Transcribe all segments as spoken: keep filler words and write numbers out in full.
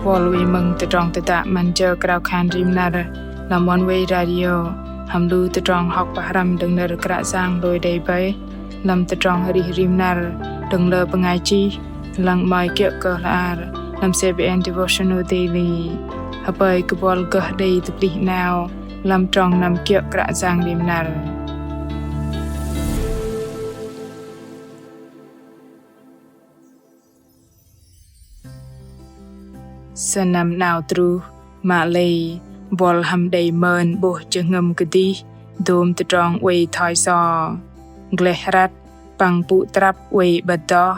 Bol wei mơ̆ng tơdrong tơdă 'măn jơ krao khan rim năr lăm Oneway Radio hăm lu tơdrong hŏk pơhrăm đơ̆ng nơ̆r Kră Yang hlôi đei bơih lăm tơdrong arih rim năr đơ̆ng lơ bơngai chih, lăng 'mơ̆i kiơ̆ kơ hla bơar lăm C B N Devotional Daily. Hơpơi kơ bol gơh đei tơplih 'nao lăm trong năm kiơ̆ Kră Yang rim năr. Sơnăm 'nao truh, mă lei bol hăm đei mơn 'bôh jơhngơ̆m kơdih dôm tơdrong oei thoi so. Gleh hrăt păng pŭ trăp oei 'bơ̆t noh,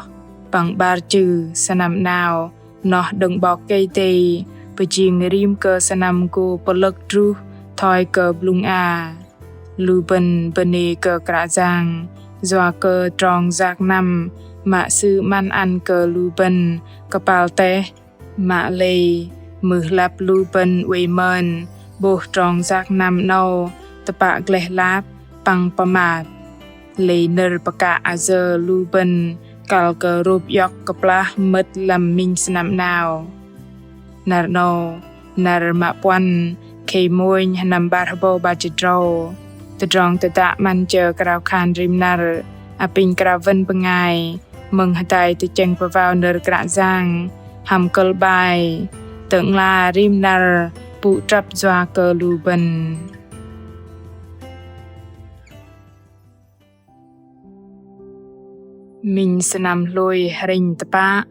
păng 'bar chư sơnăm 'nao noh đơ̆ng 'Bok Kei-Dei pơjing rim kơ sơnăm gô pơlơ̆k truh thoi kơ blŭng a. Lu bơ̆n bơnê kơ Kră Yang yua kơ trong yak năm mă Sư 'măn ăn kơ lu bơ̆n kơpal teh. Mă lei mưh lăp lu bơ̆n oei mơn 'bôh trong yak năm 'nâu tơpă gleh lap păng pơmat. Lei nơ̆r pơkă ayơ lu bơ̆n kăl kơ rôp iŏk kơplah mơ̆t lăm minh sơnăm 'nao. Năr 'nâu, năr mă puăn, khei mônh, sơnăm 'bar hơbâu 'bar jĭt tơdrâu. Tơdrong tơdă 'măn jơ krao khan rim năr apinh krao wơn bơngai mơ̆ng hơdai tơchĕng pơwao nơ̆r Kră Yang hăm kơ̆l 'bai: Tơ'ngla rim năr pŭ trăp yua kơ lu bơ̆n. Minh sơnăm hlôi hrĕnh tơpă,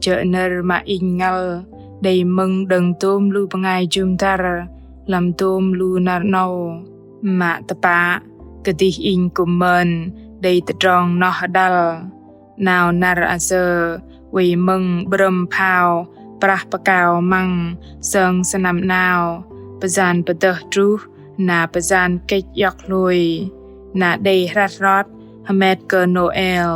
jơ̆ nơ̆r mă inh ngăl đei mơ̆ng đơ̆ng dôm lu bơngai jŭm dăr lăm dôm lu năr 'nâu. Mă tơpă, kơdih inh kư̆m mơn đei tơdrong noh hơdăl. 'Nao năr ayơ oei mơ̆ng 'brơ̆m phao prah pơkao măng sơng sơnăm 'nao, pơyan pơdơh truh, na pơyan kĕch iŏk hlôi, na đei hrăt hrot hơmet kơ Nôel.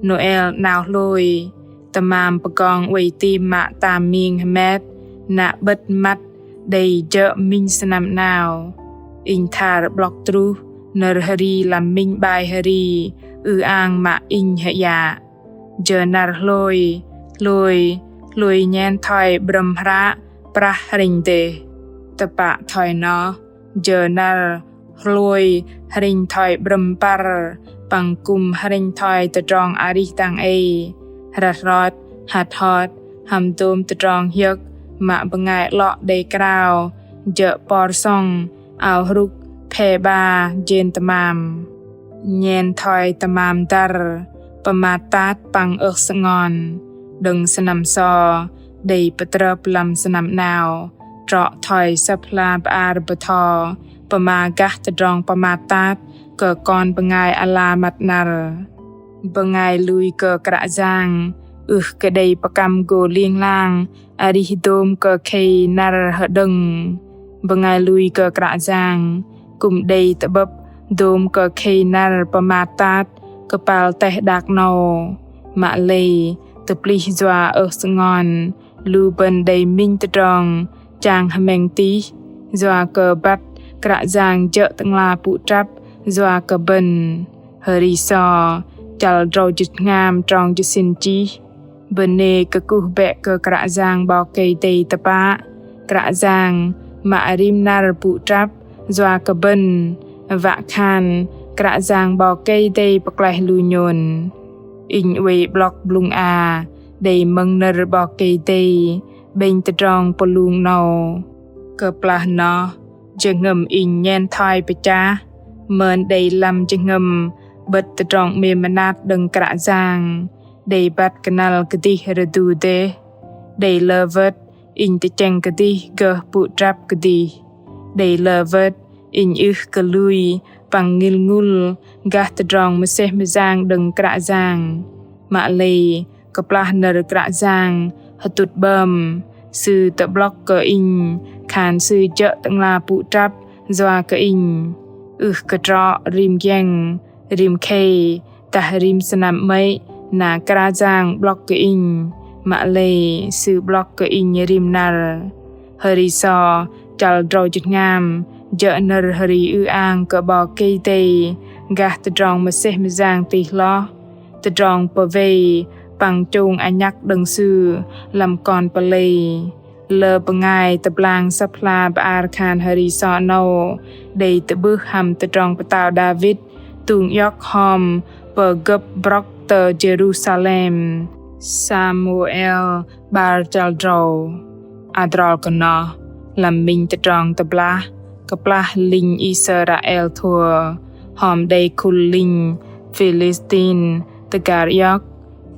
Nôel 'nao hlôi, tơmam pơgong oei tim mă tam ming hơmet, na 'bơ̆t măt đei jơ̆ minh sơnăm 'nao. Inh thar 'blŏk truh nơ̆r hri lăm minh 'bai hri ư-ang mă inh hơiă. Jơ năr hlôi, hlôi, hlôi nhen thoi 'brơ̆m hră prah hrĕnh dêh. Tơpă thoi noh, jơ năr hlôi hrĕnh thoi 'brơ̆m păr, păng kư̆m hrĕnh thoi tơdrong arih dang ei, hrăt hrot, hăt hot, hăm dôm tơdrong hiơ̆k mă bơngai 'lŏ đei krao, jơ̆ por sŏng, ao hrŭk, phe 'ba, jên tơmam. Nhen thoi tơmam dăr, pơmat tat păng ưh sơngon. Đơ̆ng sơnăm so, đei pơtrơp lăm sơnăm 'nao, trŏ thoi Sơ̆p hla bơar bơtho pơma gah tơdrong pơmat tat kơ kon bơngai ala măt năr. Bơngai lui kơ Kră Yang ưh kơ đei pơkăm gô ling lang arih dôm kơ khei năr hơđơ̆ng. Bơngai lui kơ Kră Yang kư̆m đei tơ'bơ̆p dôm kơ khei năr pơmat tat kơpal teh đak 'nâu. Mă lei tơplih yua ưh sơngon, lu bơ̆n đei minh tơdrong chang hơmĕng tih, yua kơ băt Kră Yang jơ̆ Tơ'ngla pŭ trăp yua kơ bơ̆n. Hri so, chăl drâu jĭt hngam, trong jĭt sĭn chih: Bơnê kơkuh bĕ kơ Kră Yang 'Bok Kei-Dei tơpă, Kră Yang mă rim năr pŭ trăp yua kơ bơ̆n, wă khan Kră Yang 'Bok Kei-Dei pơklaih lu nhôn. Inh oei 'blŏk blŭng a đei mơ̆ng nơ̆r 'Bok Kei-Dei 'bĕnh tơdrong pơlung 'nâu. Kơplah noh, jơhngơ̆m inh nhen thoi pơchah, mơn đei lăm jơhngơ̆m 'bơ̆t tơdrong 'mêm mơnat đơ̆ng Kră Yang, đei băt kơnăl kơdih rơdu dêh. Đei lơ wơ̆t inh tơchĕng kơdih gơh pŭ trăp kơdih. Đei lơ wơ̆t inh ưh kơ lui păng ngil ngŭl gah tơdrong mơsêh mơyang đơ̆ng Kră Yang. Mă lei kơplah nơ̆r Kră Yang hơtŭt 'bơm, Sư tơ'blŏk kơ inh khan Sư jơ̆ Tơ'ngla pŭ trăp yua kơ inh. Ưh kơ trŏ rim giĕng, rim khei, dah rim sơnăm 'mơ̆i na Kră Yang 'blŏk kơ inh, mă lei Sư 'blŏk kơ inh rim năr. Hri so, chăl drâu jĭt hngam, jơ̆ nơ̆r hri ư-ang kơ 'Bok Kei-Dei gah tơdrong mơsêh mơyang tih hloh, tơdrong pơwei păng chông anhăk đơ̆ng Sư lăm kon pơlei. Lơ bơngai tơblang Sơ̆p hla bơar khan hơri sơ̆ 'nâu đei tơ'bưh hăm tơdrong pơtao Đavit tung iŏk hom pơgơ̆p brŏk tơ Jêrusalem. Samuel 'bar chăl drâu. Adrol kơ noh, lăm minh tơdrong tơblah, kơplah linh Israel thua hom đei khul linh Philistin tơgar iŏk,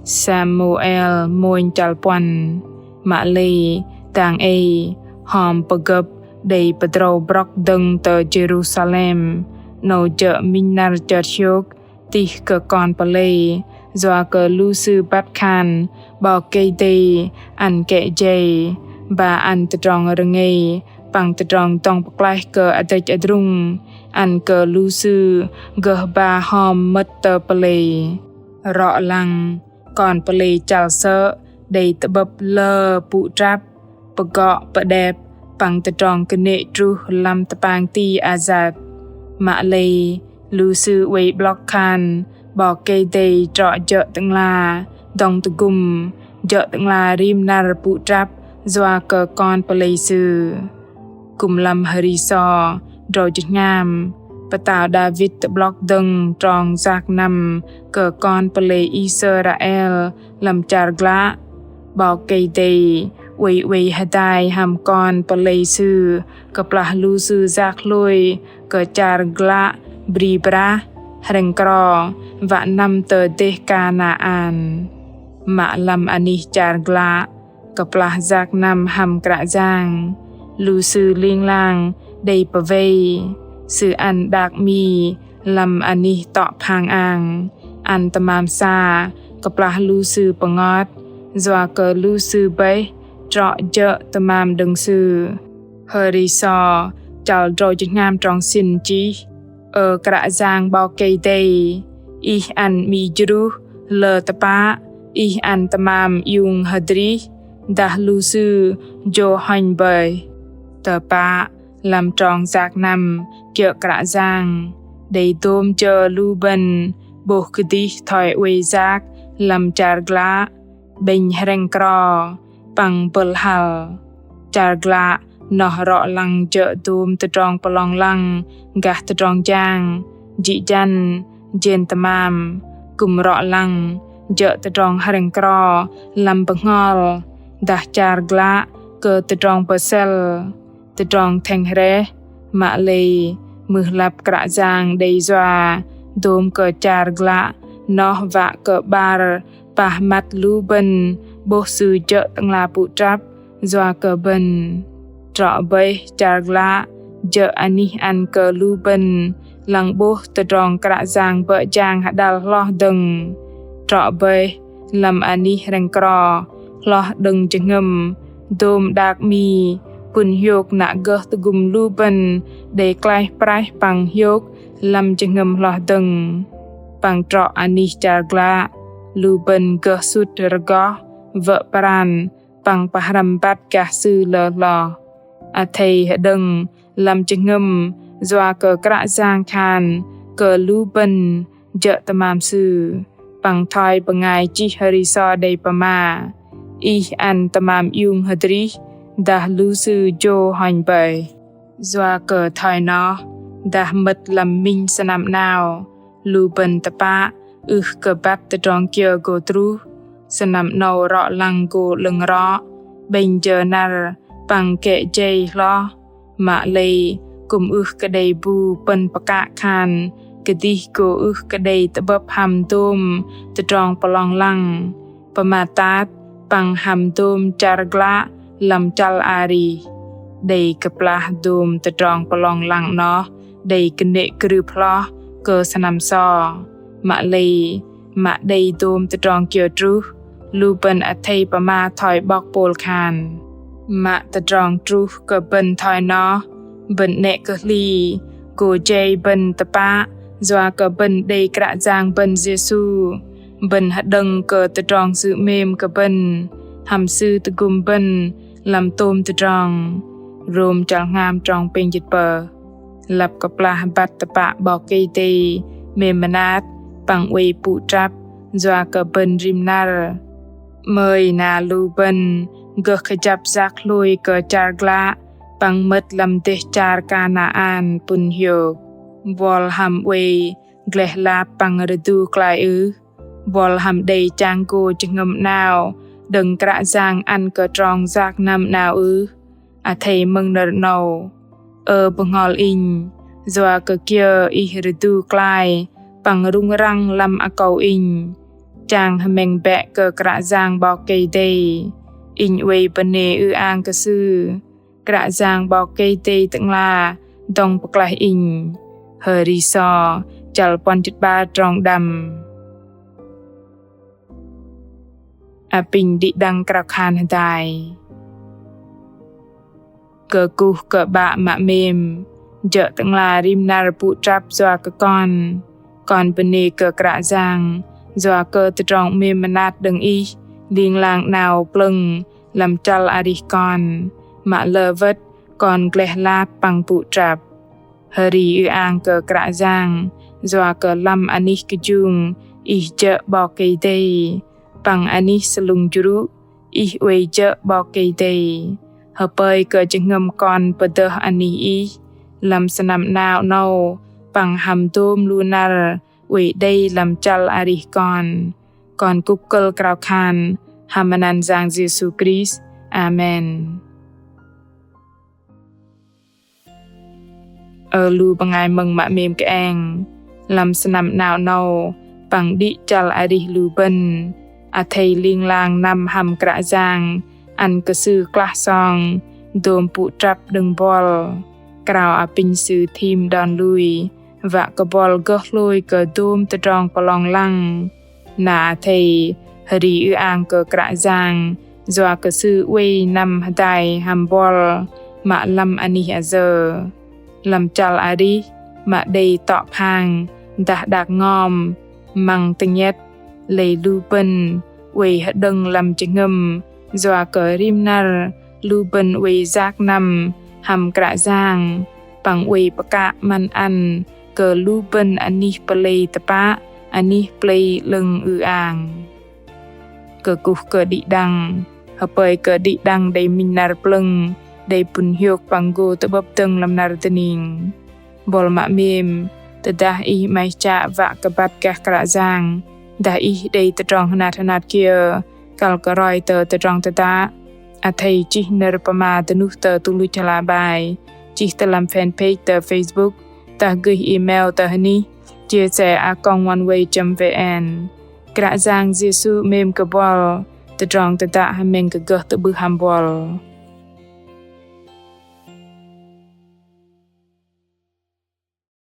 Samuel mônh chăl puăn. Mă lei dang ei hom pơgơ̆p đei pơdrâu brŏk dơ̆ng tơ Jêrusalem, 'nâu jơ̆ minh năr chơt hiôk tih kơ kon pơlei, yua kơ lu sư băt khan 'Bok Kei-Dei ăn kĕ jei, ba ăn tơdrong rơngei păng tơdrong dŏng pơklaih kơ adrĕch adrung, ăn kơ lu sư gơh ba hom mơ̆t tơ pơlei. Rŏ lăng, kon pơlei chăl sơ̆ đei tơ'bơ̆p lơ pŭ trăp, pơgŏ pơđep păng tơdrong kơnê̆ truh lăm tơpang ti ayat. Mă lei lu sư oei 'blŏk khan 'Bok Kei-Dei trŏ jơ̆ Tơ'ngla dŏng tơgŭm, jơ̆ Tơ'ngla rim năr pŭ trăp yua kơ kon pơlei Sư. Kư̆m lăm hơri sơ̆ drâu jơhngam, pơtao Đavit tơ'blŏk dơ̆ng trong yak năm kơ kon pơlei Israel lăm char glă. 'Bok Kei-Dei oei oei hơdai hăm kon pơlei Sư kơplah lu sư yak hlôi kơ char glă bri brah, hrĕng kro, wă năm tơ dêh Kanaan. Mă lăm anih char glă, kơplah yak năm hăm Kră Yang, lu sư ling lang đei pơwei, Sư ăn đak 'mi lăm anih tŏ phang ang, ăn tơmam sa kơplah lu sư pơngot, yua kơ lu sư bơih trŏ jơ̆ tơmam đơ̆ng Sư. Hơri sơ̆ chăl drâu jơhngam trong sĭn chih: Ơ Kră Yang 'Bok Kei-Dei, Ih ăn 'mi jruh lơ tơpă, Ih ăn tơmam iung hơdrih, dah lu sư jô hơnh bơih. Tơpă lăm trong yak năm kiơ̆ Kră Yang, đei dôm jơ lu bơ̆n 'bôh kơdih thoi oei yak lăm char glă, 'bĕnh hrĕng kro păng bơ̆l hăl. Char glă noh rŏ lăng jơ̆ dôm tơdrong pơlong lăng gah tơdrong jang, jĭ jăn, jên tơmam, kư̆m rŏ lăng jơ̆ tơdrong hrĕng kro lăm bơhngol, dah char glă kơ tơdrong bơsĕl, tơdrong thĕng hrĕh. Mă lei mưh lăp Kră Yang đei yua dôm kơ char glă noh wă kơ 'bar pah măt lu bơ̆n 'bôh Sư jơ̆ Tơ'ngla pŭ trăp yua kơ bơ̆n. Trŏ bơih char glă jơ̆ anih ăn kơ lu bơ̆n lăng 'bôh tơdrong Kră Yang bơ̆ jang hơđăl hloh dơ̆ng. Trŏ bơih lăm anih hrĕng kro hloh đơ̆ng jơhngơ̆m, dôm đak 'mi pŭn hiôk na gơh tơgŭm lu bơ̆n đei klaih praih păng hiôk lăm jơhngơ̆m hloh dơ̆ng. Păng trŏ anih char glă, lu bơ̆n gơh sŭt rơgoh, wơ̆ pran păng pơhrăm băt gah Sư lơ hloh. Athei hơđơ̆ng lăm jơhngơ̆m yua kơ Kră Yang khan kơ lu bơ̆n jơ̆ tơmam Sư. Păng thoi bơngai chih hơri sơ̆ đei pơma: Ih ăn tơmam iung hơdrih, dah lu sư jô hơnh bơih. Yua kơ thoi noh, dah mơ̆t lăm minh sơnăm 'nao, lu bơ̆n tơpă ưh kơ băt tơdrong kiơ gô truh. Sơnăm 'nâu rŏ lăng gô 'lơ̆ng rŏ, 'bĕnh jơ năr păng kĕ jei hloh. Mă lei kư̆m ưh kơ đei bu pơ̆n pơkă khan kơdih gô ưh kơ đei tơ'bơ̆p hăm dôm tơdrong pơlong lăng, pơmat tat păng hăm dôm char glă lăm chăl arih. Đei kơplah dôm tơdrong pơlong lăng noh đei kơnê̆ krưp hloh kơ sơnăm sơ̆. Mă lei mă đei dôm tơdrong kiơ truh, lu bơ̆n athei pơma thoi 'bok Pôl khan. Mă tơdrong truh kơ bơ̆n thoi noh, bơ̆n 'nĕ kơ hli, gô jei bơ̆n tơpă, yua kơ bơ̆n đei Kră Yang bơ̆n Yêsu. Bơ̆n hơđơ̆ng kơ tơdrong sư 'mêm kơ bơ̆n, hăm Sư tơgŭm bơ̆n lăm tôm tơdrong. Rôm chăl hngam trong pêng jĭt pơh. Lăp kơplah băt tơpă 'Bok Kei-Dei 'mêm mơnat păng oei pŭ trăp yua kơ bơ̆n rim năr. 'Mơ̆i na lu bơ̆n gơh kơjăp yak hlôi kơ char glă păng mơ̆t lăm dêh char Kanaan pŭn hiôk. Buăl hăm oei gleh lap păng rơdu klaih ưh? Buăl hăm đei chang gô jơhngơ̆m 'nao đơ̆ng Kră Yang ăn kơ trong yak năm 'nao ưh? Athei mơ̆ng nơ̆r 'nâu: Ơ bơhngol inh, yua kơ kiơ ih rơdu klaih păng rŭng răng lăm akâu inh? Chang hơmĕng bĕ kơ Kră Yang 'Bok Kei-Dei. Inh oei bơnê ư-ang kơ Sư. Kră Yang 'Bok Kei-Dei Tơ'ngla dŏng pơklaih inh. Hơri So chăl puăn jĭt 'bar trong đăm. Apinh đĭ đăng krao khan hơdai. Kơkuh kơ 'Bă mă 'mêm, jơ̆ Tơ'ngla rim năr pŭ trăp yua kơ kon. Kon bơnê kơ Kră Yang yua kơ tơdrong 'mêm mơnat đơ̆ng Ih ling lang 'nao plơ̆ng lăm chăl arih kon, mă lơ wơ̆t kon gleh lap păng pŭ trăp. Hơri ư-ang kơ Kră Yang yua kơ lăm anih kơjung Ih jơ̆ 'Bok Kei-Dei, păng anih sơlŭng jrŭ Ih oei jơ̆ 'Bok Kei-Dei. Hơpơi kơ jơhngơ̆m kon pơdơh anih Ih lăm sơnăm 'nao 'nâu păng hăm dôm lu năr oei đei lăm chăl arih kon. Kon kŭk kơ̆l krao khan hăm anăn Yang Yêsu Krist. Amen. Ơ lu bơngai mơ̆ng mă 'mêm kơeng, lăm sơnăm 'nao 'nâu păng đĭ chăl arih lu bơ̆n, athei ling lang năm hăm Kră Yang ăn kơ Sư klah song dôm pŭ trăp đơ̆ng buăl. Krao apinh Sư thim đon lui, wă kơ buăl gơh hlôi kơ dôm tơdrong pơlong lăng. Na athei hơri ư-ang kơ Kră Yang yua kơ Sư oei năm hơdai hăm buăl mă lăm anih ayơ. Lăm chăl arih mă đei tŏ phang dah đak ngom, măng tơnhĕt, lei lu bơ̆n oei hơđơ̆ng lăm jơhngơ̆m yua kơ rim năr lu bơ̆n oei yak năm hăm Kră Yang păng oei pơkă 'măn ăn kơ lu bơ̆n anih pơlei tơpă, anih pơlei 'lơ̆ng ư-ang. Kơkuh kơ đĭ đăng, hơpơi kơ đĭ đăng đei minh năr plơ̆ng, đei pŭn hiôk păng gô tơ'bơ̆p dơ̆ng lăm năr dơning. Buăl mă 'mêm, tơdah ih 'maih chă wă kơ băt gah Kră Yang, dah ih đei tơdrong hơnat hơnat kiơ kăl kơ roi tơ tơdrong tơdă, athei chih nơ̆r pơma dơnuh tơ tŭ luch hla bơar, chih tơ lăm fanpage tơ Facebook, dah gơih email tơ hơnih chia sẻ a còng oneway chấm vn. Kră Yang Yêsu 'mêm kơ buăl, tơdrong tơdă hơmĕng kơ gơh tơ'bưh hăm buăl.